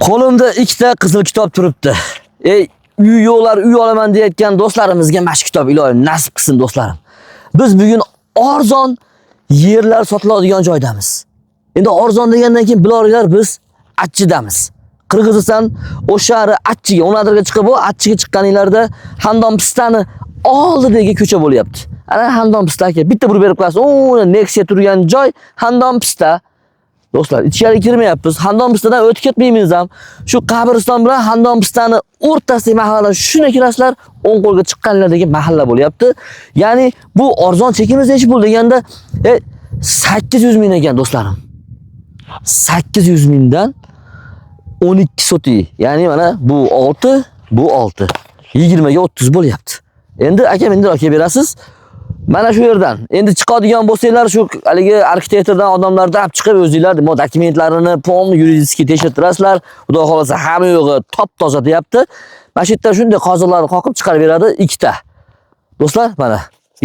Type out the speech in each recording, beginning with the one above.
Qo'limda ikkita qizil kitob turibdi. Ey, uy yo'qlar, uy olaman deyayotgan do'stlarimizga mana shu kitob iloyim nasib qilsin, do'stlarim. Biz bugun arzon yerlar sotiladigan joydamiz. Endi arzon degandan keyin bilaringlar, biz Achchidamiz. Qirg'iziston O'shari Achchiga, O'nadirga chiqib, bu Achchiga chiqqaninglarda Handon pistani oldidagi ko'cha bo'lyapti. Ana Handon pista aka, bitta burib berib qo'yasiz. U Nexia turgan joy Handon pista. Do'stlar, ichkari kirmayapmiz. Handon pistadan o'tib ketmaymiz ham. Shu qabriston bilan Handon pistani o'rtasidagi mahalladan shuna kirasizlar, o'ng qo'lga chiqqanlardagi mahalla bo'lyapti. Ya'ni bu arzon chekimiz nechi pul deganda, 800 ming ekan, do'stlarim. 800 mingdan 12 sotix. Ya'ni mana bu 6, bu 6. 20 ga 30 bo'lyapti. Endi akam, endi aka berasiz. Mana shu yerdan. Endi chiqadigan bo'lsanglar, shu haligi arxitektordan odamlardan olib chiqib o'zinglar mo dokumentlarini полный юридический tekshirtirasizlar. Xudo xolasa, hamma yo'g'i top toza deyapti. Mana shu yerdan shunday qoziqlarni qoqib chiqarib beradi ikkita. Do'stlar, mana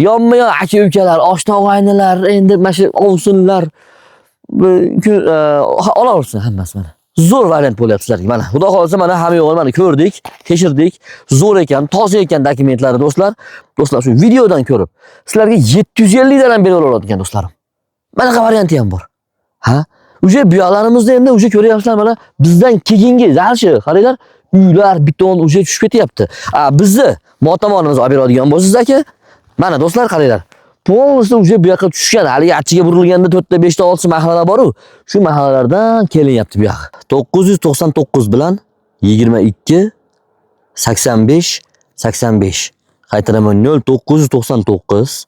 yonma-yon aka ukalar, oshna og'aynilar, endi mana shu ovsinlar olaversin hammasi mana. Zo'r variant bo'lyapti sizlarga. Mana Xudo xolasa, mana hamma yo'g'ini mana ko'rdik, tekshirdik. Zo'r ekan, toza ekan dokumentlari, do'stlar. Do'stlar, shu videodan ko'rib, sizlarga 750 dan ham berib oladi ekan, do'stlarim. Manaqa varianti ham bor. Ha? Уже bu yoqlarimizda endi уже ko'ryapsizlar, mana bizdan keyingi дальше qaranglar, uylar, beton уже tushib ketyapti. A bizni motamonimiz olib beradigan bo'lsangiz aka, mana do'stlar, qaranglar. Полностью уже bu yoqqa tushgan. Haligi Achchiga burilganda 4 ta, 5 ta, 6 mahallalar bor-u. Shu mahallalardan kelinyapti bu yoqqa. 999 bilan 22 85 85. Qaytaraman: 0999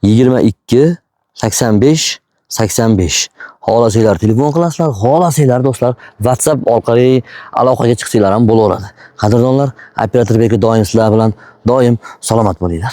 22 85 85. Xohlasanglar telefon qilasizlar, xohlasanglar, do'stlar, WhatsApp orqali aloqaga chiqsanglar ham bo'laveradi. Qadrdonlar, operator Beki doim sizlar bilan, doim salomat bo'linglar.